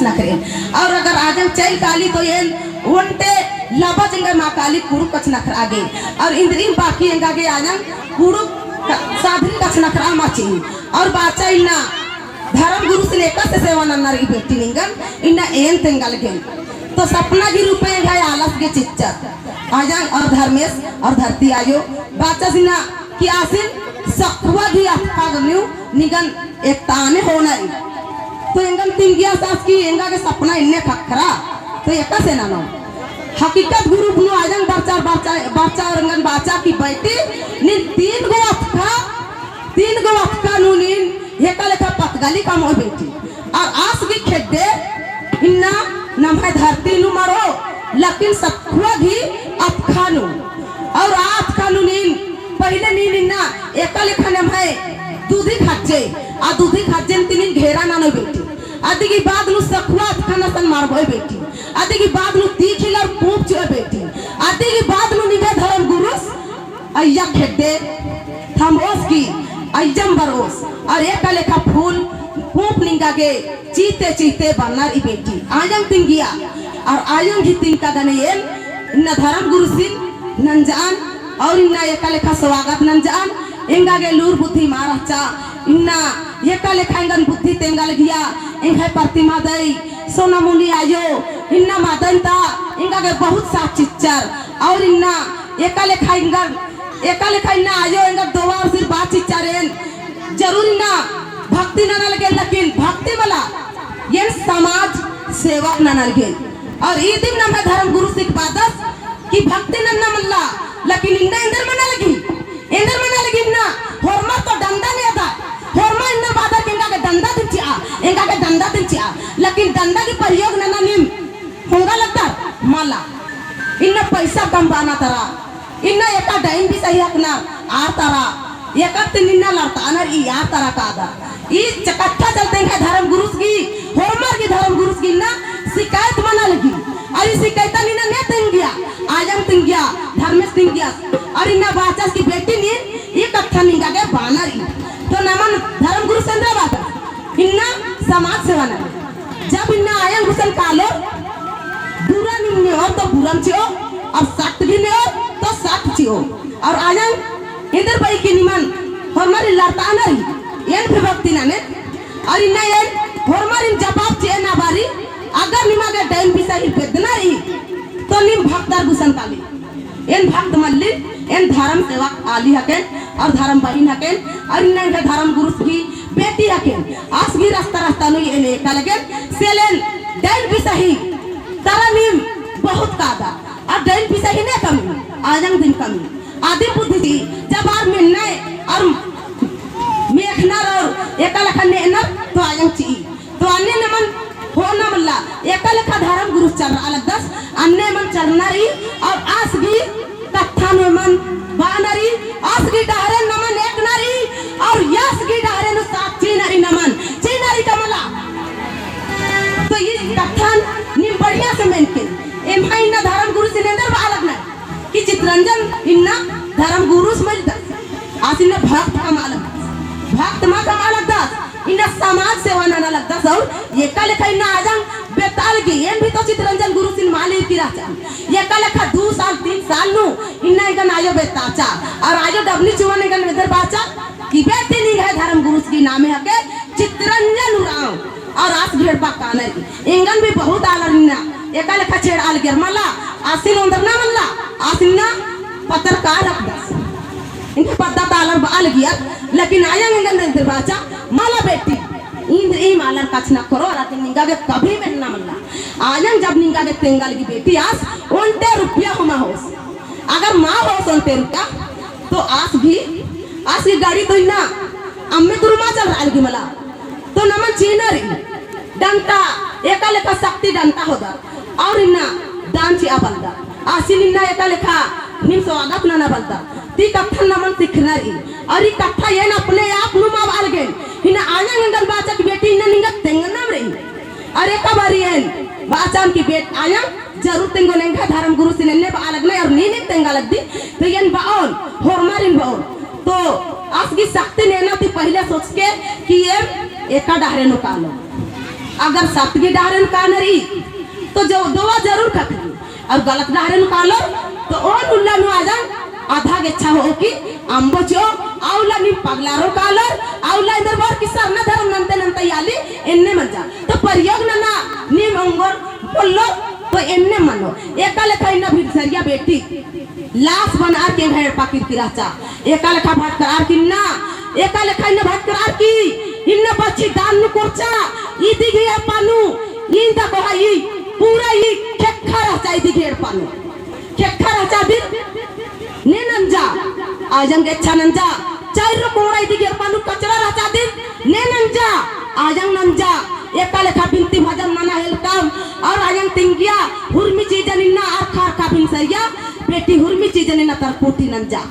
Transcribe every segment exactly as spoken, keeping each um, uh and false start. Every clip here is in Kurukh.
नखरे। और अगर आजंग चइल काली तो एन ओन्टे लबज एंगा मा काली कुँड़ुख़ कछनखरआ गे। और इन्द्रिम बाकी एंगा गे आजंग कुँड़ुख़ क-, साधरी कछनखरआ मा चिई। और बाचा इन्ना धर्म गुरुसिन एकासे सेवा नन्ना रई बेटी निंगन, इन्ना एन तेंगा लगे। तो सपना गही रूपे एंग्है आलस गे चिच्चर। आजंग और धर्मेस और धरती आयो बाचस इन्ना कि आसिन सखुआ गही अतखा नू निंगन एकताने होना रई। तो एंगन तिंगियस आस कि एंगा गे सपना इन्ने ख़क्खरा, तो एकासे ननो। हकीकत गही रूप नू आजंग बरचा, बरचा, बरचा और एंगन बाचा कि बेटी, नीन तीन गो अतखा, तीन गो अतखा नू नीन एका लेखा पतगली कमओ बेटी। और आस गही खेड्डे इन्ना नम्है धरती नू मरो, लेकिन सखुआ गही अतखा नू। और आ अतखा नू नीन पहिले नीन इन्ना एका लेखा नम्है दूधी खज्जे, आ दूधी खज्जेन ती नीन घेरा ननो बेटी। अदी गही बाद नू सखुआ अतखन असन मरबओ बेटी। अदी गही बाद नू तीखिल और पूंप चिओ बेटी। अदी गही बाद नू निंग्है धर्म गुरुस अइय्या खेड्डे थम्बओस की अइय्यम बरओस। और एका लेखा फूल पूंप निंगा गे चीते चीते बरना रई बेटी। आयंग तिंगिया और आयंग ही तिंगका गने एन इन्ना धर्म गुरुसिन नंजअन और इन्ना एका लेखा स्वागत नंजअन। एंगा गे लूर बुद्धि मा रहचा, इन्ना एका लेखा एंगन बुद्धि तेंगा लगिया। एंग्है प्रतिमा दई सोनामुनी आयो इन्ना मदन ता एंगा गे बहुत साथ चिच्चर। और इन्ना एका लेखा एंगन, एका लेखा इन्ना आयो एंगन दोवा और सिर बात चिच्चर एन। जरूर इन्ना भक्ति नना लगे, लेकिन भक्ति मला एन समाज सेवा नना लगे। और ई दिम नम्है धर्म गुरुसिन बादस कि भक्ति नन्ना मल्ला, लेकिन इन्ना एन्देर मना लगी, एन्देर मना लगी इन्ना, होरमा तो डंडा नेदा, होरमा इन्ना बादर कि एंगा गे डंडा दिम चिआ, एंगा गे डंडा दिम चिआ, लेकिन डंडा गही प्रयोग नना नीम होंगा लगदर मला। इन्ना पैसा कमबअना तरा, इन्ना एका डाइन बिसाही हकनर आर तरा, एका तिन इन्ना लड़तअनर ई आर तरा कादर। ई च-, कत्था चलते एंग्है धर्म गुरुस गही, होरमर गही धर्म गुरुस गही इन्ना शिकायत मना लगी। और ई शिकायतन इन्ना ने तिंगिया, आयंग तिंगिया, धर्मेस तिंगिया। और इन्ना बाचस कि बेटी नीन ई कत्था निंगा गे बअना रई। तो नमन धर्म गुरुस एन्देर बाचस, इन्ना समाज सेवा नना। जब इन्ना आयंग गुसन कालो, बुरा नीम नेओर तो बुरम चिओ, और सत भी नेओर तो सत चिओ। और आयंग एन्देर बई कि निमन होरमर लड़तअना रई, एन भी भक्ति नने, और इन्ना एन होरमरिन जवाब चिअना बारी, अगर निमा गे डाइन बिसाही बेद्दना रई, तो नीम भक्तर गुसन काली। एन भक्त मल्ली, एन धर्म सेवक आली हकेन और धर्म बहिन हकेन और इन्ना एंग्है धर्म गुरुस गही बेटी हकेन। आस गही रस्ता रस्ता नू एन एका लगेन, सेलेन डाइन बिसाही तरा नीम बहुत कादा। और डाइन बिसाही ने कमी, आयंग दिम कमी। आदिम बुद्धि ती जब आर मेन्ना और मेखनर और एका लेखा नेअनर तो आयंग चिई। तो अन्ने नमन होना मल्ला, एका लेखा धर्म गुरुस चलरआ लगदस, अन्ने मन चलना रई, और आस गही कत्था नू मन बअना रई, आस गही डहरे नमन एकना रई, और आस गही डहरे नू साथ चिअना रई नमन, चिअना रई का मला। तो ई कत्थन नीम बढ़िया से मेनके, एम्है इन्ना धर्म गुरुसिन एन्देर बआ लगनर कि चितरंजन इन्ना धर्म गुरुस मलदस, आस इन्ना भक्त कमआ लगदस, भक्त मा कमआ लगदस, इन्ना समाज सेवा नना लगदस। और एका लेखा इन्ना आजंग बेताल गे, एन भी तो चितरंजन गुरुसिन माली की रहचा, एका लेखा दू साल, तीन साल नू इन्ना एंगन आयो बेताचा, और आयो डबनी चुवन एंगन एन्देर बाचा कि बेटी निंग्है धर्म गुरुस गही नामे हके चितरंजन उराँव। और आस गही एड़पा काना रई। एंगन भी बहुत आलर इन्ना एका लेखा छेड़आ लगियर मला, आसिन ओन्दरना मल्ला, आसिन ना पत्रकार अख़दस। एंग्है पद्दा ता आलर बआ लगियर, लेकिन आयंग एंगन एन्देर बाचा, मला बेटी, इन्द्रिम आलर कछनखरो, अरा ती निंगा गे कभी मेन्ना मल्ला। आयंग जब निंगा गे तेंगा लगी बेटी आस, ओन्टे रुपया हूँ मा होस। अगर मा होस ओन्टे रुपया, तो आस भी, आस गही गाड़ी तो इन्ना अम्मे तुरु मा चलरआ लगी मला। तो नमन चिअना रई, डंटा, एका लेखा शक्ति डंटा होदर, और इन्ना दान चिआ बलदर, आसिन इन्ना एका लेखा नीम स्वागत नना बलदर, ती कत्थन नमन सिखना रई। और ई कत्था एन अपने आप नू मा बआ लगेन, इन्ना आयंग एंगन बाचा कि बेटी इन्ना निंगा तेंगनम रई। और एका बारी एन बाचन कि बेट आयंग जरूर तेंगोन, एंग्है धर्म गुरुसिन एन्ने बआ लगनर और नीनिम तेंगा लगदी, तो एन बओन, होरमारिन बओन। तो आस गही शक्ति नेना ती पहिले सोचके कि एम एका डहरे नू कालोम। अगर सत गही डहरे नू कानर ई, तो जो दोवा जरूर ख़क्खरई। और गलत डहरे नू कालोर, तो ओन उल्ला नू आजंग आधा गेच्छा होओ की अम्बो चिओ, आ उल्ला नीम पगलारो कालोर, आ उल्ला एन्देर बओर की सरना धरम नन्ते नन्ते आली एन्ने मंजा। तो प्रयोग नना नीम ओंगोर पोल्लोर, तो एन्ने मनो। एका लेखा इन्ना भिनसरिया बेटी लास बनर की एंग्है एड़पा किरकी रहचा। एका लेखा भटकरर की इन्ना, एका लेखा इन्ना भटकरर की इन्ना बच्ची दान नू कोरचा, इदी गही एड़पा नू, इन्दा कोहा ई, पूरा ई खेक्खा रहचा इदी गही एड़पा नू। खेक्खा रहचा दिम ने नंजा, आजंग गेच्छा नंजा, चाइरो कोड़ा इदी गही एड़पा नू कचरा रहचा दिम ने नंजा, आजंग नंजा। एका लेखा बिनती भजन नना हेलकम, और आजंग तिंगिया हुरमी चीजन इन्ना अरखा अरखा भिनसरिया बेटी हुरमी चीजन इन्ना तरकुटी नंजा।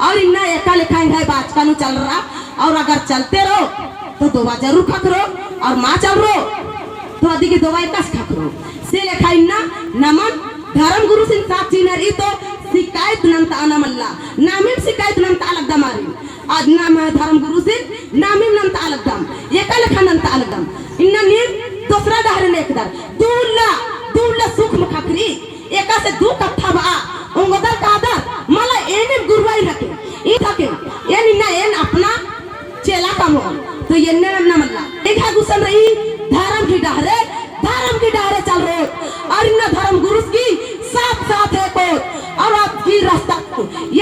और इन्ना एका लेखा एंग्है बाचका नू चलरआ, और अगर चलते रओ, तो दोवा जरूर ख़क्खरो, और मा चलरो, तो अदी गही दोवा एकासे ख़क्खरो। से लेखा इन्ना नमन धरम गुरुसिन साथ चिअनर ई तो सिकायत नन्तआ नना मल्ला, नामिम सिकायत नन्तआ लगदम आरिन। अद नम्है धरम गुरुसिन नामिम नन्तआ लगदम, एका लेखा नन्तआ लगदम। इन्ना नीम दोसरा डहरे नू एकदर, दू उल्ला, दू उल्ला सुख मल ख़क्खरई, एकासे दू कत्था बआ ओंगदर कादर, मला एनिम गुरुवाई रखे, ई थके, एन इन्ना एन अपना चेला कमओन, तो एन्ने नन्ना मल्ला। एंग्है गुसन रई धरम गही डहरे, धरम गही डहरे चलरोत, और इन्ना धरम गुरुस गही साथ साथ हेकोत, और अद गही रस्ता,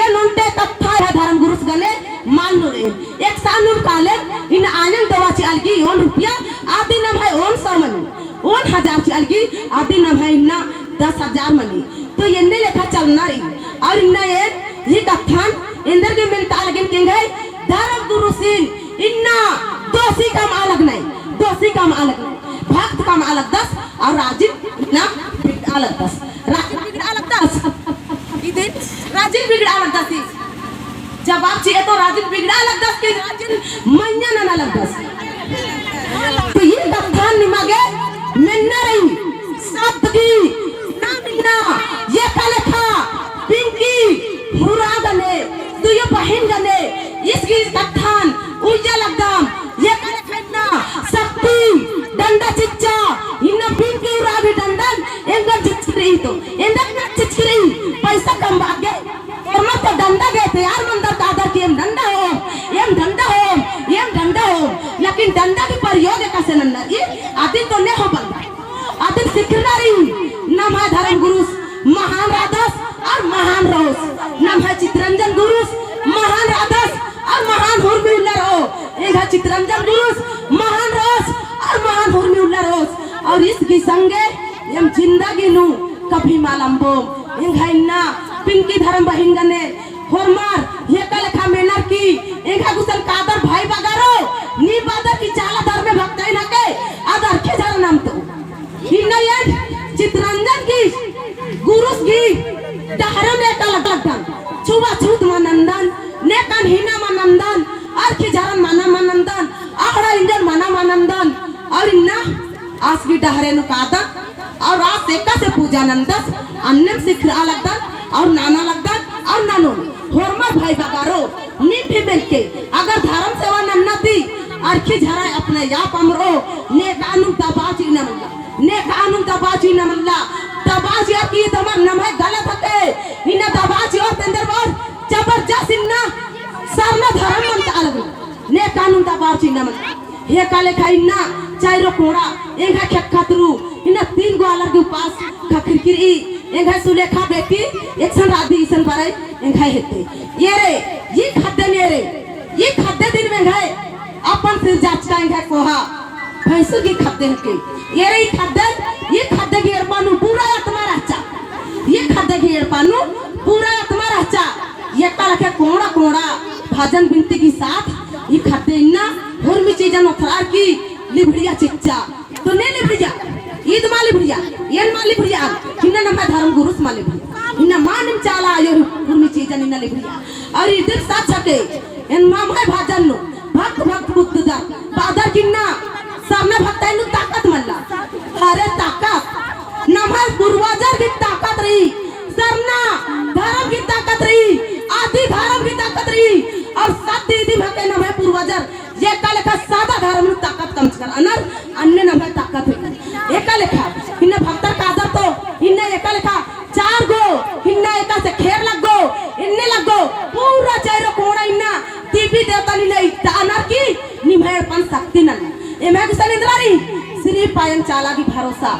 एन ओन्टे कत्था एंग्है धरम गुरुस गने मल नू रई। एकसन नू कालेन, इन्ना आजंग दोवा चिआ लगी ओन रुपया, अदी नम्है ओन सौ मनी, ओन हजार चिआ लगी, अदी नम्है इन्ना दस हजार मनी। तो एन्ने लेखा चलना रई। और इन्ना एन ई कत्थन एन्देरगे मेनता लगेन कि एंग्है धरम गुरुसिन इन्ना दोसी कमआ लगनर, दोसी कमआ लगनर, भक्त कमआ लगदस और राजिन इन्ना बिगड़आ लगदस, राजिन बिगड़आ लगदस। इदिन राजिन बिगड़आ लगदस। जवाब चिए तो राजिन बिगड़आ लगदस कि राजिन मइय्याँ नना लगदस। तो ई कत्थन निमा गे मेन्ना रई, सत गही नाम इन्ना, एका लेखा पिंकी हुरआ गने, दुयो बहिन गने, ईस गही कत्थन उइय्या लगदम, एका लेखा इन्ना शक्ति डंडा चिच्चा, इन्ना पिंकी हुरआ गही डंडन एंगन चिच्चकी रई तो, एन्देर चिच्चकी रई, पैसा कमबआ गे, होरमर तो डंडा गे तैयार मनदर कादर कि एम डंडा होओम, एम डंडा होओम, एम डंडा होओम। लेकिन डंडा गही प्रयोग एकासे नन्ना रई, अदिन तो ने होओ बलदर। अदिन सिखरना रई, नम्है धरम गुरुस महान रअदस और महान रओस। नम्है चितरंजन गुरुस महान रअदस और महान हुरमी उल्ला रओ। एंग्है चितरंजन गुरुस महान रओस और महान हुरमी उल्ला रओस। और ईस गही संगे एम जिंदगी नू कभी मल अम्बोम। एंग्है इन्ना पिंकी धरम बहिन गने होरमर एका लेखा मेनर कि एंग्है गुसन कादर भाई बगरो, नीम बअदर कि चाला धर्मे भक्ताइन हके, अद अरखी झरा नाम तो। इन्ना एन चितरंजन गही, गुरुस गही डहरे नू एका लगदन, छुआछूत मल नन्दन, नेकन हीना मल नन्दन, अरखी झरन मना मल नन्दन, अहड़ा इंजन मना मल नन्दन, और इन्ना आस गही डहरे नू कादन, और आस एकासे पूजा नन्दस, अन्नेम सिखरआ लगदन, और नना लगदन, और ननोन। होरमर भाई बगरो, नीम भी मेनके, अगर धरम सेवा नन्ना ती, अरखी झरा अपने आप अम्बरओ, नेकानुम दबाव चिअना मल्ला, नेकानुम दबाव चिअना मल्ला, दबाव चिअर की तमर नम्है गलत हके, इन्ना दबाव चिअर तेंदर बर, जबरदस्त इन्ना सरना धरम मन्ता अलग, नेकानुम दबाव चिअना मल्ला। एका लेखा इन्ना चाइरो कोड़ा एंग्है खेक्खा तुरु इन्ना तीन गो आलर गे उपास ख़क्खरकी रई। एंग्है सुलेखा बेटी एकसन रअदी इसन बरई एंग्है हेद्दे। एरे, ई ख़द्दन एरे, ई ख़द्दे दिम एंग्है अपन सिरजाचका एंग्है कोहा भैंसुर गही ख़द्दे हके। एरे ई ख़द्दन, ई ख़द्दे गही एड़पा नू बुरा आत्मा रहचा। ई ख़द्दे गही एड़पा नू बुरा आत्मा रहचा। एका लेखा कोड़ा कोड़ा भजन बिनती गही साथ ई ख़द्दे इन्ना हुरमी चीजन ओथरअर की लिभड़िया चिच्चा। तो ने लिभड़िया, ईद मल लिभड़िया, एन मल लिभड़िया, इन्ना नम्है धरम गुरुस मल लिभड़िया। इन्ना मानिम चाला आयो हुरमी चीजन इन्ना लिभड़िया। और ईद सच हके, एन नम्है भजन नू भक्त भक्त बुद्ध दा बादर किन्ना सरना भक्ताइन नू ताकत मल्ला। अरे ताकत, नम्है पूर्वजर गही ताकत रई, सरना धरम गही ताकत रई, आदि धरम गही ताकत रई, और सत्य इदी हके नम्है पूर्वजर एका लेखा सादा धरम नू ताकत कमचकर रअनर, अन्ने नम्है ताकत कथे, एका लेखा, इन्ना भक्तर कादर तो, इन्ना एका लेखा, चार गो, इन्ना एकासे खेर लग्गो, इन्ने लग्गो, पूरा चारो कोड़ा इन्ना, देवी देवता इन्ना इत्ता अनर की, निम्है एड़पन शक्ति नना। एम्है गुसन एन्दरा रई, सिर्फ पायंग चाला की भरोसा।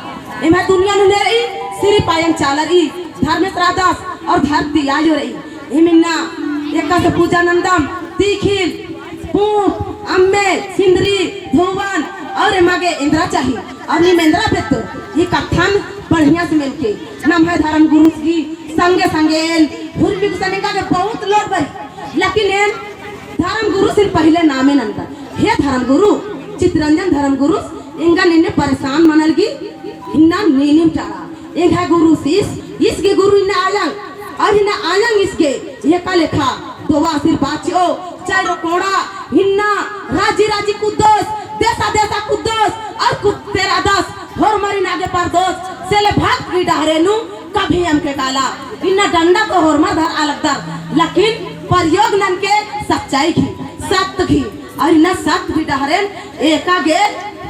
एम्है दुनिया नू ने रई, सिर्फ पायंग चाला रई, धर्मेस रअदस और धरती आयो रई। एम इन्ना एकासे पूजा नन्दम, तीखिल, पूंप, अम्मे, सिंदरी, धोवन और एमा गे एन्दरा चाही। और नीम एन्दरा बेद्दोर, ई कत्थन बढ़िया से मेनके। नम्है धर्म गुरुस गही संगे संगे एन हुरमी गुसन एंगा गे बहुत लोड बरई। लेकिन एन धर्म गुरुसिन पहिले नामे नन्दन। हे धर्म गुरु, चितरंजन धर्म गुरुस एंगन इन्ने परेशान मनर गही इन्ना नीनिम टाड़ा। एंग्है गुरुस ईस, ईस गे गुरु इन्ना आयंग, और इन्ना आयंग ईस गे, एका लेखा, दोवा आशीर्वाद चिओ, चारो कोड़ा, इन्ना, राजी राजी कुद्दोस, देसा देसा कुद्दोस, और कुद्दते रअदस, होरमरिन आगे परदोस, से ले भक्ति डहरे नू, कभी एम के काला, इन्ना डंडा तो होरमर धरआ लगदर, लेकिन प्रयोग ननके सच्चाई गही, सत्य गही, और इन्ना सत्य गही डहरेन एका गे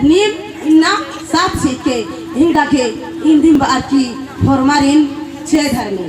नीम इन्ना साथ सीखे, एंगा गे इन्दिम बअर की होरमारिन जय धर्मे।